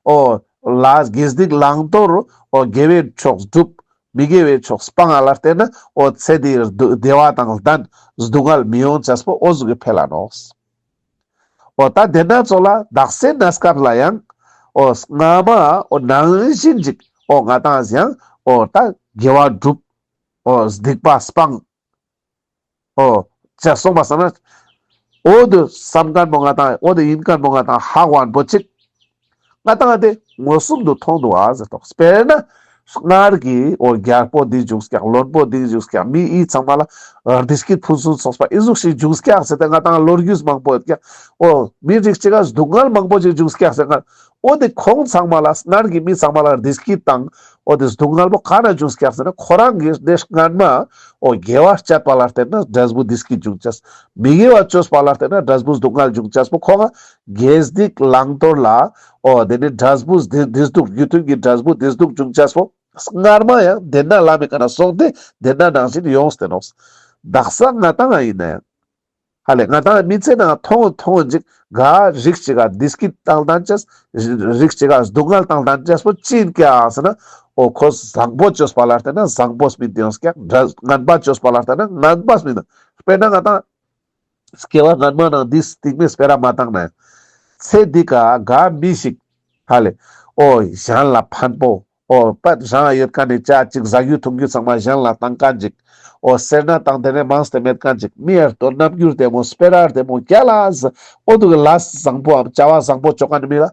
འོ་ལས་དགེ་སྡིག་བླང་དོར་འོ་དགེ་བའི་ཕྱོགས་སྒྲུབ། མི་དགེ་བའི་ཕྱོགས་སྤང་ང་ལ་བརྟེན་ན་འོ་ཚེ་འདིའི་བདེ་བ་དང་ལྡན་སྡུག་བསྔལ་མི་ཡོང་ཅེས་པོ་འོ་ཟུག་གི་འཕེལ་ལ་ནོག། འོ་ད་དེ་ན་ཚོ་ལ་དག་སའི་གནས་སྐབས་ལ་ཡང་འོ་སྔ་མ་འོ་ནང་བཞིན་ཅིག་འོ་ང་ཏང་ཡང་འོ་ད་དགེ་བ་སྒྲུབ། འོ་སྡིག་པ་སྤང་། འོ་ཅེས་སོང་པ་སང་ན། འོ་དེ་བསམ་མཁན་པོ་ང་ཏང་འོ་དེ་ཡིན་མཁན་པོ་ང་ཏང་ཧ་གོ་མཁན་པོ་ཅིག་ང་ཏང་དེ་མངོན་སུམ་དུ་མཐོང་འདུག་ཨ་ཟེར་ཏོག། དཔེར་ན་སྔར་གྱི་འོ་རྒྱལ་པོ་འདི་བྱུང་སྐྱག། བློན་པོ་འདི་བྱུང་སྐྱག། མི་འི་ཚང་མ་ལ་བདེ་སྐྱིད་ཕུན་སུམ་ཚོགས་པ་འི་ཟུག་ཞིག་བྱུང་སྐྱག་ཟེར་ཏེ་ང་ཏང་ལོ་རྒྱུས་མང་པོ་ཡོད་ཀྱག། འོ་མི་རིགས་གཅིག་ག་སྡུག་བསྔལ་མང་པོ་ཅིག་བྱུང་སྐྱག་ཟེར་ན། འོ་དེ་ཁོང་ཚང་མ་ལ་སྔར་གྱི་མི་ཚང་མ་ལ་བདེ་སྐྱིད་དང་འོ་དེ་སྡུག་བསྔལ་པོ་ག་ན་བྱུང་སྐྱག་ཟེར་ན། ཁོ་རང་གི་དེ་སྔན་མ་འོ་དགེ་བ་སྤྱད་པ་ལ་བརྟེན་ན་འབྲས་བུ་བདེ་སྐྱིད་བྱུང་ཅེས། མི་དགེ་བ་སྤྱོད་པ་ལ་བརྟེན་ན་འབྲས་བུ་སྡུག་བསྔལ་བྱུང་ཅེས་པོ། ཁོ་ག་དགེ་སྡིག་བླང་དོར་ལ་འོ་དེ་ནི་འབྲས་བུ་བདེ་བདེ་སྡུག་རྒྱུ་མཐུན་གྱི་འབྲས་བུ་བདེ་སྡུག་བྱུང་ཅེས་པོ། སྔར་མ་ཡང་དེ་ན་ལམ་མི་ཀ་ན་སོང་སྟེ་དེ་ན་ནང་བཞིན་ཡོངས་ཏེ་ནོག། དག་ས་ང་ཏང་ཡིན་ན་ཡང་ཧ་ལེ་ང་ཏང་མི་ཚེ་ནང་མཐོང་མཐོང་ཅིག་ག་རིགས་གཅིག་ག་བདེ་སྐྱིད་དང་ལྡན་ཅེས། རིགས་གཅིག་ག་སྡུག་བསྔལ་དང་ལྡན་ཅེས་པོ་ཅི་ཡིན་ཀྱག་ཟེར་ན། འོ་ཁོ་བཟང་པོ་བཅོས་པ་ལ་བརྟེན་ན་བཟང་པོ་སྨིན་ཏེ་ཡོང་ཀྱག། ངན་པ་བཅོས་པ་ལ་བརྟེན་ན་ངན་པ་སྨིན་ན། དཔེར་ན་ང་ཏང་སྐྱེ་བ་སྔན་མ་ནང་འདི་སྟིང་མའི་སྤེ་ར་མ་བཏང་ན་ཡང་། ཚེ་འདི་ཀ་ག་མི་ཞིག་ཧ་ལེ་འོ་གཞན་ལ་ཕན་པོ། འོ་པད་རང་ཡོད་མཁན་ནི་ཅ་ཅིག་ཟ་རྒྱུ་འཐུང་རྒྱུ་ཚང་མ་གཞན་ལ་བཏང་མཁན་ཅིག། འོ་སེར་སྣ་དང་དེ་ནས་མང་སྟེ་མེད་མཁན་ཅིག། མི་ཡར་དོ་རྣམ་འགྱུར་བདེ་མོ་སྤེ་ར་བདེ་མོ་རྒྱལ་ལ་ཟ་འོ་དུ་གི་ལས་བཟང་པོའམ་བྱ་བ་བཟང་པོ་བཅོ་མཁན་ནི་མི་ལ།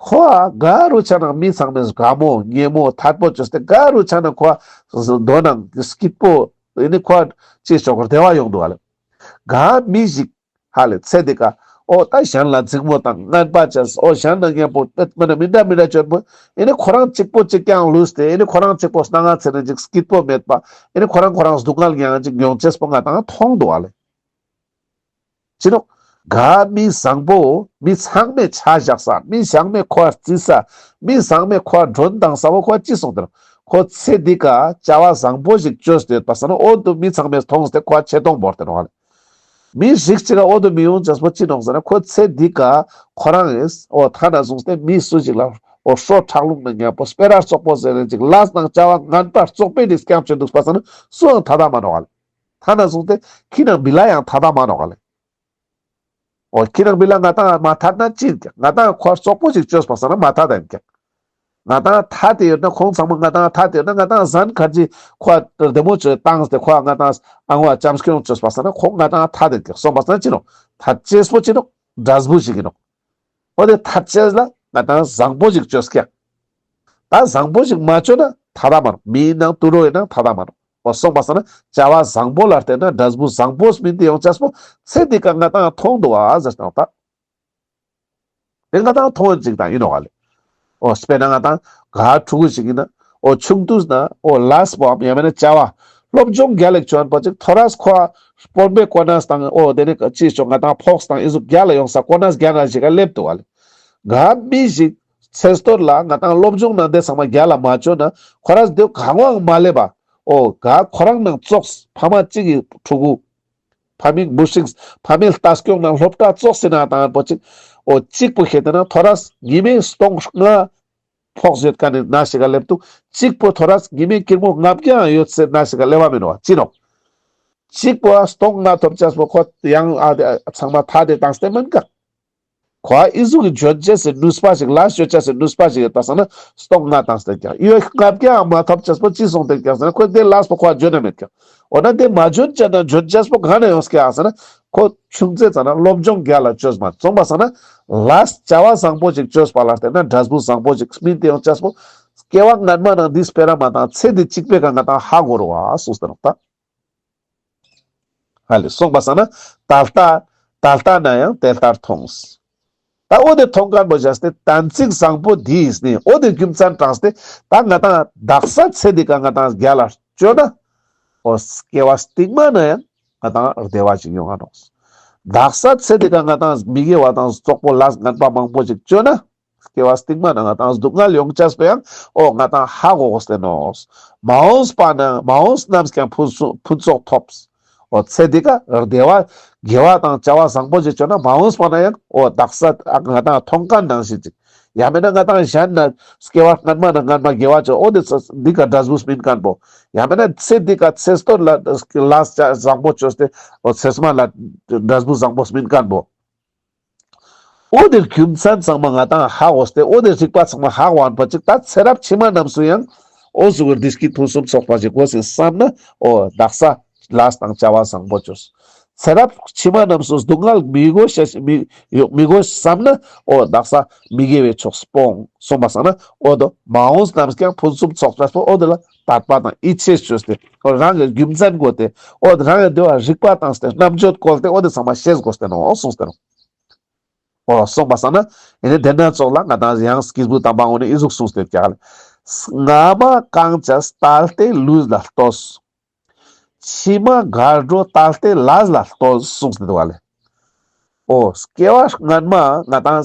ཁོ་ཨ་ག་རུ་ཆ་ན་མི་ཚང་མས་དགའ་མོ་ཉེ་མོ་ཐད་པོ་བཅོས་ཏེ་ག་རུ་ཆ་ན་ཁོ་ཨ་དོ་ནང་སྐྱིད་པོ་ཨེ་ནི་ཁོ་ཨ་ཅི་ཆོག་བདེ་བ་ཡོང་འདུག་ཨ་ལེ། ག་མི་ཞིག་ཧ་ལེ་ཚེ་འདི་ཀ་འོ་ད་གཞན་ལ་འཛིང་མོ་དང་ངན་པ་བྱས། འོ་གཞན་ལ་མཉམ་པོ་མི་འདྲ་མི་འདྲ་བྱོན་པོ་ཨེ་ནི་ཁོ་རང་གཅིག་པོ་གཅིག་རྐྱང་ལུས་ཏེ་ཨེ་ནི་ཁོ་རང་གཅིག་པོ་སྣང་ང་ཚེ་ནི་ཅིག་སྐྱིད་པོ་མེད་པ་ཨེ་ནི་ཁོ་རང་ཁོ་རང་སྡུག་བསྔལ་ཡང་ཅིག་མྱོང་ཅེས་པོ་ང་ཏང་མཐོང་འདུག་ཨ་ལེ། ཅི་ནོག། ག་མི་བཟང་པོ་མི་ཚང་མས་ཆ་བཞག་ས་མི་ཚང་མས་ཁོ་བརྩི་ས་མི་ཚང་མས་ཁོ་མགྲོན་བཏང་ས་བོ་ཁོ་ཅི་སོང་སྟེ་ནོག། ཁོ་ཚེ་འདི་ཀ་བྱ་བ་བཟང་པོ་ཞིག་བཅོས་ཏེ་ཡོད་པ་སང་ན་འོ་དུ་མི་ཚང་མས་མཐོང་སྟེ་ཁོ་ཆེ་མཐོང་བོར་ཏེ་ནོག་ཨ་ལེ། མི་རིགས་གཅིག་ག་འོ་དུ་མི་ཡོང་ཅེས་པོ་ཅི་ནོག་ཟེར་ན། ཁོ་ཚེ་འདི་ཀ་ཁོ་རང་ཨེས་འོ་ཐ་ན་བཟུང་སྟེ་མི་སུ་ཞིག་ལ་འོ་ཧྲོ་ཁྲག་རླུང་ན་མཉམ་པོ་སྤེ་ར་བཙོག་པོ་ཟེར་ནས་ཅིག་ལས་དང་བྱ་བ་ངན་པ་བཙོག་པོའི་རིགས་རྐྱང་བྱོན་འདུག་པ་སང་ན་སུའང་ཐད་མ་ནོག་ཨ་ལེ། ཐ་ན་བཟུང་སྟེ་ཁྱི་ནང་བི་ལ་ཡང་ཐད་མ་ནོག་ཨ་ལེ། འོ་ཁྱི་ནང་བི་ལ་ང་ཏང་མ་ཐད་ན་ཅི་ཡིན་ཀྱག། ང་ཏང་ཁོ་བཙོག་པོ་ཞིག་བཅོས་པ་སང་ན་མ་ཐད་ཡིན་ཀྱག། ང་ཏང་ཐད་དེ་ཡོད་ན་ཁོང་ཚང་མ་ང་ཏང་ཐད་དེ་ཡོད་ན་ང་ཏང་ཟན་ཁར་ཅི་ཁོ་བདེ་མོ་བཅོས་བཏང་སྟེ་ཁོ་ང་ཏང་ཨང་བ་བྱམས་སྐྱོང་བཅོས་པ་སང་ན་ཁོང་ང་ཏང་ཐད་དེ་ཀྱག། སོང་པ་སང་ན་ཅི་ནོག། ཐད་ཅེས་པོ་ཅི་ནོག། འབྲས་བུ་ཞིག་ཡིན་ནོག། འོ་དེ་ཐད་ཅེས་ལ་ང་ཏང་བཟང་པོ་ཞིག་བཅོས་ཀྱག། ད་བཟང་པོ་ཞིག་མ་བཅོས་ན་ཐད་མ་ནོག། མིའི་ནང་དུད་འགྲོའི་ནང་ཐད་མ་ནོག། འོ་སོང་པ་སང་ན་བྱ་བ་བཟང་པོ་ལ་བརྟེན་ན་འབྲས་བུ་བཟང་པོ་སྨིན་ཏེ་ཡོང་ཅེས་པོ་ཚེ་འདི་ཀ་ང་ཏང་མཐོང་འདུག་ཨ་ཟེར་ཏེ་ནོག་ད། དེ་ང་ཏང་མཐོང་ཅིག་དང་ཡིན་ནོག་ཨ་ལེ། འོ་དཔེར་ན་ང་ཏང་ག་ཕྲུ་གུ་ཞིག་ཡིན་ན་འོ་ཆུང་དུས་ན་འོ་ལས་པོའམ་ཡང་མེད་ན་བྱ་བ་སློབ་སྦྱོང་རྒྱལ་ལ་བཅོ་ན་པོ་ཅིག་ཐོ་རས་ཁོ་དཔོན་པོའི་གོ་གནས་དང་འོ་དེ་ནི་ཅི་ཆོག་ང་ཏང་ཕོགས་དང་ཨི་ཟུག་རྒྱལ་ལ་ཡོང་ས་གོ་གནས་རྒྱལ་ལ་ཞིག་ག་སླེབས་འདུག་ཨ་ལེ། ག་མི་ཞིག་ཚེ་སྟོད་ལ་ང་ཏང་སློབ་སྦྱོང་ནང་དེ་ཚང་མ་རྒྱལ་ལ་མ་བཅོས་ན་ཁོ་རས་དེ་གང་བའང་མ་སླེབས་པ། འོ་ག་ཁོ་རང་ནང་ཙོགས་ཕ་མ་གཅིག་གི་ཕྲུ་གུ། ཕ་མའི་བུ་སྲིང་ཕ་མའི་ལྟ་སྐྱོང་ནང་སློབ་གྲྭ་ཙོགས་སེ་ན་དང་པོ་ཅིག་འོ་གཅིག་པོ་ཁེ་ཏེ་ན་ཐོ་རས་ཉི་མའི་སྟོང་ལྔ་ཕོགས་ཡོད་མཁན་ནི་ན་ཞིག་ག་སླེབས་འདུག། གཅིག་པོ་ཐོ་རས་ཉི་མའི་ཀིར་མོ་ལྔ་བརྒྱ་ཡོད་སའི་ན་ཞིག་ག་སླེབས་པ་མེན་ནོག་ཅི་ནོག། གཅིག་པོ་སྟོང་ལྔ་ཐོབ་ཅེས་པོ་ཁོ་ཡང་ཨ་དེ་ཚང་མ་ཐ་དེ་བཏང་སྟེ་མེན་ཀ། ཁོ་ཨི་ཟུག་གི་འཇོན་ཅེས་སི་ནུས་པ་ཞིག་ལས་ཅོ་ཅེས་སི་ནུས་པ་ཞིག་ཡོད་པ་སང་ན་སྟོང་ལྔ་བཏང་སྟེ་ཀྱག། ཡོད་ལྔ་བརྒྱའང་མ་ཐོབ་ཅེས་པོ་ཅི་སོང་སྟེ་ཀྱག་ཟེར་ན་ཁོ་དེ་ལས་པོ་ཁོ་འཇོན་ན་མེད་ཀྱག། འོ་ན་དེ་མ་འཇོན་ཅེས་ན་འཇོན་ཅེས་པོ་ག་ནས་ཡོང་ཀྱག་ཟེར་ན་ཁོ་ཆུང་ཙེ་ཙ་ན་སློབ་སྦྱོང་རྒྱལ་ལ་བཅོས་མ་སོང་པ་སང་ན་ལས་བྱ་བ་བཟང་པོ་ཞིག་བཅོས་པ་ལ་བརྟེན་ན་འབྲས་བུ་བཟང་པོ་ཞིག་སྨིན་ཏེ་ཡོང་ཅེས་པོ་སྐྱེ་བ་སྔན་མ་ནང་འདི་སྤེ་ར་མ་བཏང་ཚེ་འདི་གཅིག་པའི་ཀ་ང་ཏང་ཧ་གོ་རུ་བ་གསུངས་ཏེ་ནོག་ད། ཧ་ལེ་སོང་པ་སང་ན་ད་ལྟ་ད་ལྟ་ན་ཡང་དེ་ལྟར་མཐོང་། ད་འོ་དེ་མཐོང་མཁན་པོ་བྱས་ཏེ་དམ་ཚིག་བཟང་པོ་འདི་ཡིས་ནི་འོ་དེ་རྒྱུ་མཚན་དྲངས་ཏེ་ད་ང་ཏང་དག་ས་ཚེ་འདི་ཀ་ང་ཏང་རྒྱལ་ལ་བཅོས་ན་འོ་སྐྱེ་བ་སྟིང་མ་ན་ཡང་ང་ཏང་བདེ་བ་ཞིག་ཡོང་ང་ནོག། དག་ས་ཚེ་འདི་ཀ་ང་ཏང་མི་དགེ་བ་དང་བཙོག་པོ་ལས་ངན་པ་མང་པོ་ཞིག་བཅོས་ན། སྐྱེ་བ་སྟིང་མ་ན་ང་ཏང་སྡུག་བསྔལ་ཡོང་ཅེས་པོ་ཡང་འོ་ང་ཏང་ཧ་གོ་དགོས་ཏེ་ནོག། མ་འོངས་པ་ན་མ་འོངས་ནམ་ཡང་ཕུན་སུམ་ཕུན་ཚོགས་ཐོབ། འོ་ཚེ་འདི་ཀ་བདེ་བ་དགེ་བ་དང་བྱ་བ་བཟང་པོ་ཞིག་བཅོས་ན་མ་འོངས་པ་ན་ཡང་འོ་དག་ས་ང་ཏང་མཐོང་མཁན་ནང་བཞིན་ཅིག་ ཡང་མེད་ན་ང་ཏང་གཞན་ན་སྐྱེ་བ་སྔན་མ་ན་སྔན་མ་དགེ་བ་ཅོས། འོ་དེ་ཚེ་འདི་ཀ་འབྲས་བུ་སྨིན་མཁན་པོ། ཡང་མེད་ན་ཚེ་འདི་ཀ་ཚེ་སྟོད་ལ་ལས་བཟང་པོ་ཅོས་ཏེ་འོ་ཚེ་སྨད་ལ་འབྲས་བུ་བཟང་པོ་སྨིན་མཁན་པོ། འོ་དེ་རྒྱུ་མཚན་ཚང་མ་ང་ཏང་ཧ་གོ་སྟེ་འོ་དེ་རིག་པ་ཚང་མ་ཧ་གོ་ཨན་པ་ཅིག་ད་ཚེ་རབས་ཕྱི་མ་རྣམས་སུ་ཡང་འོ་ཟུག་གི་བདེ་སྐྱིད་ཕུན་སུམ་ཚོགས་པ་ཞིག་དགོས་སེ་བསམ་ན་འོ་དག་ས་ལས་དང་བྱ་བ་བཟང་པོ་ཅོས། ཚེ་རབས་ཕྱི་མ་རྣམས་སུ་སྡུག་བསྔལ་མི་དགོས་ཤེས་མི་མི་དགོས་བསམ་ན་འོ་དག་ས་མི་དགེ་བའི་ཕྱོགས་སྤོང་སོང་པ་སང་ན་འོ་དོ་མ་འོངས་རྣམས་ཀྱང་ཕུན་སུམ་ཚོགས་པ་སྤོ། འོ་དེ་ལ་དད་པ་དང་ཡིད་ཆེས་ཅོས་ཏེ་འོ་རང་གི་རྒྱུ་མཚན་དགོས་ཏེ་འོ་རང་གི་དེ་བ་རིག་པ་བཏང་སྟེ་རྣམ་དཔྱོད་བཀོལ་ཏེ་འོ་དེ་ཚང་མ་ཤེས་དགོས་ཏེ་ནོག་གསུངས་ཏེ་ནོག་འོ་སོང་པ་སང་ན་ཨེ་ནི་དེ་ན་ཙོགས་ལ་ང་ཏང་ཡང་སྐྱེས་བུ་དམ་པ་འོ་ནི་ཨི་ཟུག་གསུངས་ཏེ་ཀྱག་ལེ། སྔ་མ་གང་བྱས་ད་ལྟའི་ལུས་ལ་ལྟོས། ཕྱི་མ་གར་འགྲོ་ད་ལྟའི་ལས་ལ་ལྟོས་གསུངས་ཏེ་འདུག་ག་ལེ། འོ་སྐྱེ་བ་སྔན་མ་ང་ཏང་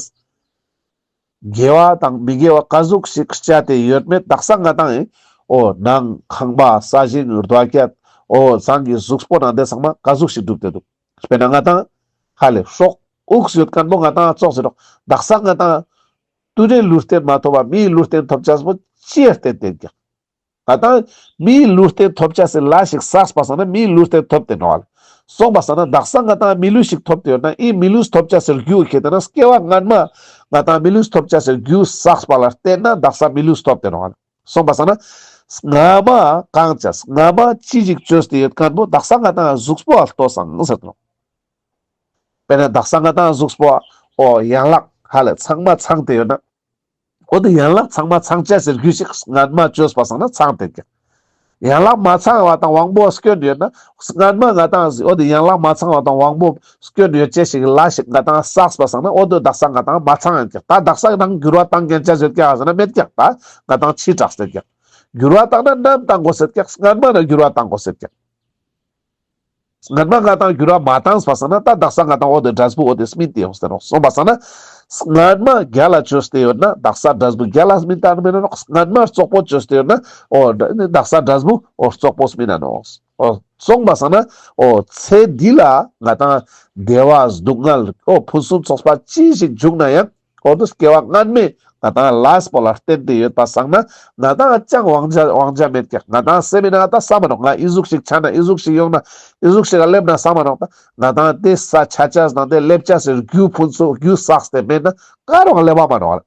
དགེ་བ་དང་མི་དགེ་བ་ག་ཟུག་ཞིག་བྱས་ཏེ་ཡོད་མེད་དག་ས་ང་ཏང་ཨེ་འོ་ནང་ཁང་པ་ས་ཞིང་རྡོ་སྐྱ་འོ་ཚང་གི་གཟུགས་པོ་ནང་དེ་ཚང་མ་ག་ཟུག་ཞིག་གྲུབ་སྟེ་འདུག་དཔེར་ན་ང་ཏང་ཧ་ལེ་སྲོག་དབུགས་ཡོད་མཁན་པོ་ང་ཏང་ཙོགས་ཟེར་རོག་དག་ས་ང་ཏང་དུད་འགྲོའི་ལུས་རྟེན་མ་ཐོབ་པ་མིའི་ལུས་རྟེན་ཐོབ་ཅེས་པོ་ཅིའི་རྟེན་བརྟེན་ཀྱག་ང་ཏང་མིའི་ལུས་རྟེན་ཐོབ་ཅེས་སི་ལས་ཤིག་བསགས་པ་སང་ན་མིའི་ལུས་རྟེན་ཐོབ་སྟེ་ནོག་ལེ། སོང་པ་སང་ན་དག་ས་ང་ཏང་མི་ལུས་ཤིག་ཐོབ་སྟེ་ཡོད་ན་ཨི་མི་ལུས་ཐོབ་ཅེས་སི་རྒྱུ་ཁེ་ཏེ་ན་སྐྱེ་བ་སྔན་མ་ང་ཏང་མི་ལུས་ཐོབ་ཅེས་སི་རྒྱུ་བསགས་པ་ལ་བརྟེན་ན་དག་ས་མི་ལུས་ཐོབ་སྟེ་ནོག་ལེ། སོང་པ་སང་ན་སྔ་མ་གང་བྱས་སྔ་མ་ཅི་ཞིག་བཅོས་ཏེ་ཡོད་མཁན་པོ་དག་ས་ང་ཏང་གཟུགས་པོ་ཨ་ལྟོས་སང་ཟེར་ཏེ་ནོག་དཔེར་ན་དག་ས་ང་ཏང་གཟུགས་པོ་འོ་ཡན་ལག་ཧ་ལེ་ཚང་མ་ཚང་སྟེ་ཡོད་ན། འོ་དེ་ཡན་ལག་ཚང་མ་ཚང་ཅེས་སི་རྒྱུ་ཞིག་སྔན་མ་བཅོས་པ་སང་ན་ཚང་སྟེ་ཀྱག་ཡན་ལག་མ་ཚང་བ་དང་དབང་པོ་སྐྱོན་ཡོད་ན་སྔན་མ་ང་ཏང་འོ་དེ་ཡན་ལག་མ་ཚང་བ་དང་དབང་པོ་སྐྱོན་ཡོད་ཅེས་ཤིག་ལས་ཤིག་ང་ཏང་བསགས་པ་སང་ན་འོ་དེ་དག་ས་ང་ཏང་མ་ཚང་ཡིན་ཀྱག་ད་དག་ས་ང་ཏང་འགྱུར་བ་བཏང་ཉན་ཅེས་ཡོད་ཀྱག་ཟེར་ན་མེད་ཀྱག་ད་ང་ཏང་ཕྱི་དྲགས་སེ་ཀྱག་འགྱུར་བ་བཏང་ན་ནམ་བཏང་དགོས་སེ་ཀྱག་སྔན་མ་ན་འགྱུར་བ་བཏང་དགོས་སེ་ཀྱག་སྔན་མ་ང་ཏང་འགྱུར་བ་མ་བཏང་པ་སང་ན་ད་དག་ས་ང་ཏང་འོ་དེ་འབྲས་བུ་འོ་དེ་སྨིན་ཏེ་ཡོང་སྟེ་ནོག་སོང་པ་སང་ན་སྔན་མ་རྒྱལ་ལ་བཅོས་ཏེ་ཡོད་ན་དག་ས་འབྲས་བུ་རྒྱལ་ལ་སྨིན་ཏེ་མེད་ན་ནོག་སྔན་མ་རྩོག་པོ་བཅོས་ཏེ་ཡོད་ན་འོ་དག་ས་འབྲས་བུ་འོ་རྩོག་པོ་སྨིན་ན་ནོག་འོ་སོང་པ་སང་ན་འོ་ཚེ་འདི་ལ་ང་ཏང་བདེ་བ་སྡུག་བསྔལ་འོ་ཕུན་སུམ་ཚོགས་པ་ཅི་ཞིག་འབྱུང་ན་ཡང་འོ་དེ་སྐྱེ་བ་སྔན་མའི་ང་ཏང་ལས་པོ་ལ་བརྟེན་ཏེ་ཡོད་པ་སང་ན་ང་ཏང་ཅང་དབང་ཆ་དབང་ཆ་མེད་ཀྱག་ང་ཏང་སེམས་མེད་ན་ད་བསམ་མ་ནོག་ང་ཨི་ཟུག་ཞིག་ཆ་ན་ཨི་ཟུག་ཞིག་ཡོང་ན་ཨི་ཟུག་ཞིག་ག་སླེབས་ན་བསམ་མ་ནོག་ད་ང་ཏང་དེ་ས་ཆ་ཅེས་དང་དེ་སླེབས་ཅེས་སི་རྒྱུ་ཕུན་ཚོགས་རྒྱུ་བསགས་ཏེ་མེད་ན་ག་རུ་སླེབས་པ་མ་ནོག་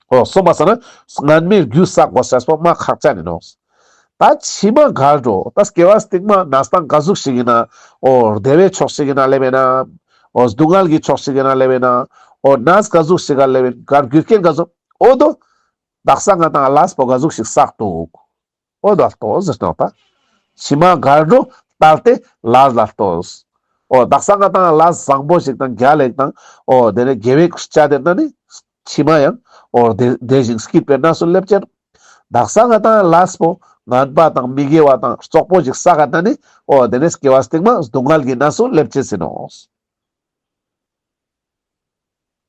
འོ་སོང་པ་སང་ན་སྔན་མའི་རྒྱུ་བསགས་དགོས་ཤེས་པོ་མ་ཁག་ཅན་ཡིན་ནོག་ད་ཕྱི་མ་གར་འགྲོ་ད་སྐྱེ་བ་སྟིང་མ་གནས་སྟངས་ག་ཟུག་ཞིག་ཡིན་ན་འོ་བདེ་བའི་ཕྱོགས་ཤིག་ཡིན་ན་སླེབས་ཡིན་ན་འོ་སྡུག་བསྔལ་གྱི་ཕྱོགས་ཤིག་ཡིན་ན་སླེབས་ཡིན་ན་འོ་གནས་ག་ཟུག་ཞིག་ག་སླེབས་ཡིན་གར་རྒྱུ་རྐྱེན་ག་ཟུག་འོ་དོ་དག་ས་ང་ཏང་ལས་པོ་ག་ཟུག་ཞིག་བསགས་འདུག་འོ་དོ་ལྟོས་ཟེར་ཏེ་ནོག་ད་ཕྱི་མ་གར་འགྲོ་ད་ལྟའི་ལས་ལ་ལྟོས། འོ་དག་ས་ང་ཏང་ལས་བཟང་པོ་ཞིག་དང་རྒྱལ་ལ་ཞིག་དང་འོ་དེ་ནས་དགེ་བའི་བྱ་དེ་ན་ནི་ཕྱི་མ་ཡང་འོ་བདེ་བདེ་ཞིང་སྐྱིད་པའི་གནས་སུ་སླེབས་ཅེས། དག་ས་ང་ཏང་ལས་པོ་ངན་པ་དང་མི་དགེ་བ་དང་རྩོག་པོ་ཞིག་བསགས་ན་ནི་འོ་དེ་ནས་སྐྱེ་བ་སྟིང་མ་སྡུག་བསྔལ་གྱི་གནས་སུ་སླེབས་ཅེས་ཡིན་ནོག་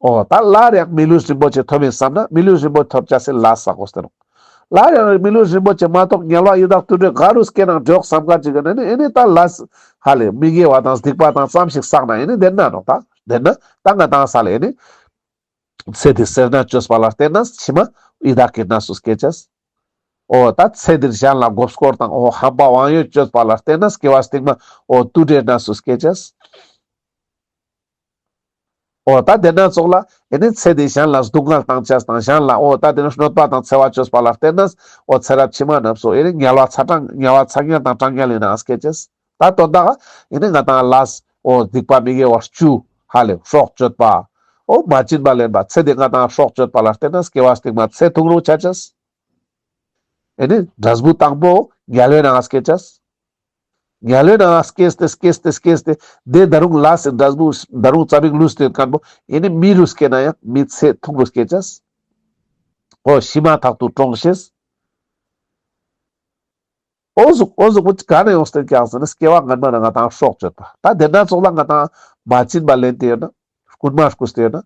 འོ་ད་སླར་ཡང་མི་ལུས་རིན་པོ་ཆེ་ཐོབ་ཡིན་བསམ་ན་མི་ལུས་རིན་པོ་ཆེ་ཐོབ་ཅེས་སི་ལས་བསགས་དགོས་ཟེར་ནོག་སླར་ཡང་མི་ལུས་རིན་པོ་ཆེ་མ་ཐོབ་དམྱལ་བ་ཡི་དྭགས་དུད་འགྲོ་ག་རུ་སྐྱེ་ནའང་འགྲིག་བསམ་མཁན་ཅིག་ཡོད་ན་ནི་ཨེ་ནི་ད་ལས་ཧ་ལེ་མི་དགེ་བ་དང་སྡིག་པ་དང་ཙམ་ཞིག་བསགས་ན་ཨེ་ནི་བདེན་ན་ནོག་ད་བདེན་ན་ད་ང་ཏང་ས་ལེ་ཨེ་ནི་ཚེ་འདི་སེར་སྣ་བཅོས་པ་ལ་བརྟེན་ན་ཕྱི་མ་ཡི་དྭགས་ཀྱི་གནས་སུ་སྐྱེ་ཅེས། འོ་ད་ཚེ་འདིར་གཞན་ལ་མགོ་སྐོར་དང་འོ་ཧམ་པ་དབང་ཡོད་བཅོས་པ་ལ་བརྟེན་ན་སྐྱེ་བ་སྟིང་མ་འོ་དུད་འགྲོའི་གནས་སུ་སྐྱེ་ཅེས། འོ་ད་དེ་ན་ཙོགས་ལ་ཨེ་ནི་ཚེ་འདི་གཞན་ལ་སྡུག་བསྔལ་བཏང་ཅེས་དང་གཞན་ལ་འོ་ད་དེ་ནི་གནོད་པ་དང་འཚེ་བ་བཅོས་པ་ལ་བརྟེན་ན་འོ་ཚེ་རབས་ཕྱི་མ་རྣམས་སུ་ཨེ་ནི་དམྱལ་བ་ཚ་གྲང་དམྱལ་བ་ཚ་དམྱལ་དང་གྲང་དམྱལ་ཡིན་ནའང་སྐྱེ་ཅེས། ད་དོན་དག་ཨེ་ནི་ང་ཏང་ལས་འོ་སྡིག་པ་མི་དགེ་བ་བཅུ་ཧ་ལེ་སྲོག་གཅོད་པ། འོ་མ་བྱིན་པ་ལེན་པ་ཚེ་འདི་ང་ཏང་སྲོག་གཅོད་པ་ལ་བརྟེན་ན་སྐྱེ་བ་སྟིང་མ་ཚེ་ཐུང་རུ་ཆ་ཅེས། ཨེ་ནི་འབྲས་བུ་དང་པོ་དམྱལ་བའི་ནང་སྐྱེ་ཅེས། དམྱལ་བའི་ནང་སྐྱེས་ཏེ་སྐྱེས་ཏེ་སྐྱེས་ཏེ་དེ་ད་རུང་ལས་སི་འབྲས་བུ་ད་རུང་ཙ་པིག་ལུས་ཏེ་ཡོད་མཁན་པོ་ཨེ་ནི་མི་རུ་སྐྱེ་ན་ཡང་མི་ཚེ་ཐུང་རུ་སྐྱེ་ཅེས། འོ་ཤི་མ་ཐག་ཏུ་གྲོངས་ཤེས། འོ་ཟུག་འོ་ཟུག་པོ་ག་ནས་ཡོང་སྟེ་ཀྱག་ཟེར་ན་སྐྱེ་བ་སྔན་མ་ན་ང་ཏང་སྲོག་གཅོད་པ། ད་དེ་ན་ཙོགས་ལ་ང་ཏང་མ་བྱིན་པ་ལེན་ཏེ་ཡོད་ན། རྐུན་མ་རྐུས་ཏེ་ཡོད་ན།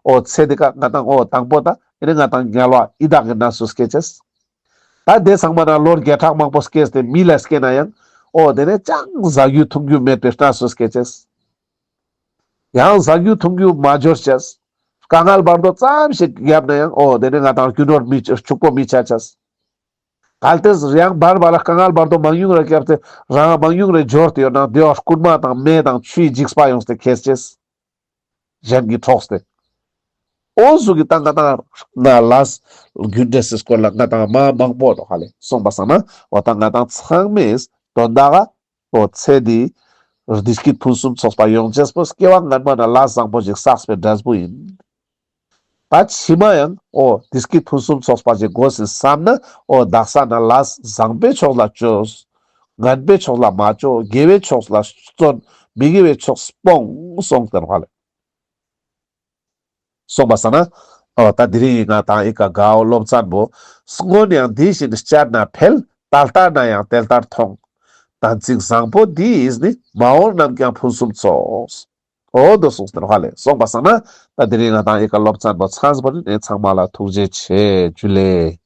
འོ་ཚེ་འདི་ཀ་ང་ཏང་འོ་དང་པོ་ད་ཨེ་ནི་ང་ཏང་དམྱལ་བ་ཡི་དྭགས་ཀྱི་གནས་སུ་སྐྱེ་ཅེས། ད་དེ་ཚང་མ་ན་ལོ་བརྒྱ་ཕྲག་མང་པོ་སྐྱེས་ཏེ་མི་ལ་སྐྱེ་ན་ཡང་འོ་དེ་ནས་ཅང་ཟ་རྒྱུ་འཐུང་རྒྱུ་མེད་པའི་གནས་སུ་སྐྱེ་ཅེས། ཡང་ཟ་རྒྱུ་འཐུང་རྒྱུ་མ་འབྱོར་ཅེས། དཀའ་ངལ་བར་དོ་ཙམ་ཞིག་བརྒྱབ་ན་ཡང་འོ་དེ་ནི་ང་དང་རྒྱུ་ནོར་མི་ཕྱུག་པོ་མི་ཆ་ཆས། གལ་ཏེ་ཡང་བར་བར་ལ་དཀའ་ངལ་བར་དོ་མང་ཉུང་རེ་བརྒྱབ་སྟེ་རང་མང་ཉུང་རེ་འབྱོར་ཏེ་ཡོད་ན་དེ་བ་རྐུན་མ་དང་མེ་དང་ཆུའི་འཇིགས་པ་ཡོངས་ཏེ་ཁྱེར་ཅེས། གཞན་གྱི་འཕྲོགས་ཏེ། འོ་ཟུག་གི་ད་ང་དང་ན་ལས་རྒྱུ་འབྲས་སི་སྐོར་ལ་ང་དང་མ་མང་པོ་འདུག་ཧ་ལེ། སོང་པ་སང་ན་འོ་ད་ང་དང་ཚང་མས་དོན་དག་འོ་ཚེ་འདི་བདེ་སྐྱིད་ཕུན་སུམ་ཚོགས་པ་ཡོང་ཅེས་པོ་སྐྱེ་བ་སྔན་མ་ན་ལས་བཟང་པོ་ཞིག་བསགས་པའི་འབྲས་བུ་ཡིན། ད་ཕྱི་མ་ཡང་འོ་བདེ་སྐྱིད་ཕུན་སུམ་ཚོགས་པ་ཞིག་དགོས་ཟིན་བསམ་ན་འོ་དག་ས་ན་ལས་བཟང་པའི་ཕྱོགས་ལ་བཅོས། ངན་པའི་ཕྱོགས་ལ་མ་བཅོས། དགེ་བའི་ཕྱོགས་ལ་བརྩོན། མི་དགེ་བའི་ཕྱོགས་སྤོང་། སོང་སྟེ་ཧ་ལེ། སོང་པ་སང་ན། འོ་ད་དེ་རིང་ང་དང་ཨི་ཀ་གའོ་སློབ་ཚན་པོ། སྔོན་ཡང་འདི་བཞིན་སྤྱད་ན་འཕེལ། ད་ལྟ་ན་ཡང་དེ་ལྟར་མཐོང་། དམ་ཚིག་བཟང་པོ་འདི་ཡིས་ནི། མ་འོངས་རྣམས་ཀྱང་ཕུན་སུམ་ཚོགས། འོ་དོ་གསུངས་ཏེ་ཧ་ལེ། སོང་པ་སང་ན། ད་དེ་རིང་ང་དང་ཨི་ཀ་སློབ་ཚན་པོ་ཚང་པོ་ནི་ནས་ཚང་མ་ལ་ཐུགས་རྗེ་ཆེ། ཇུ་ལེ།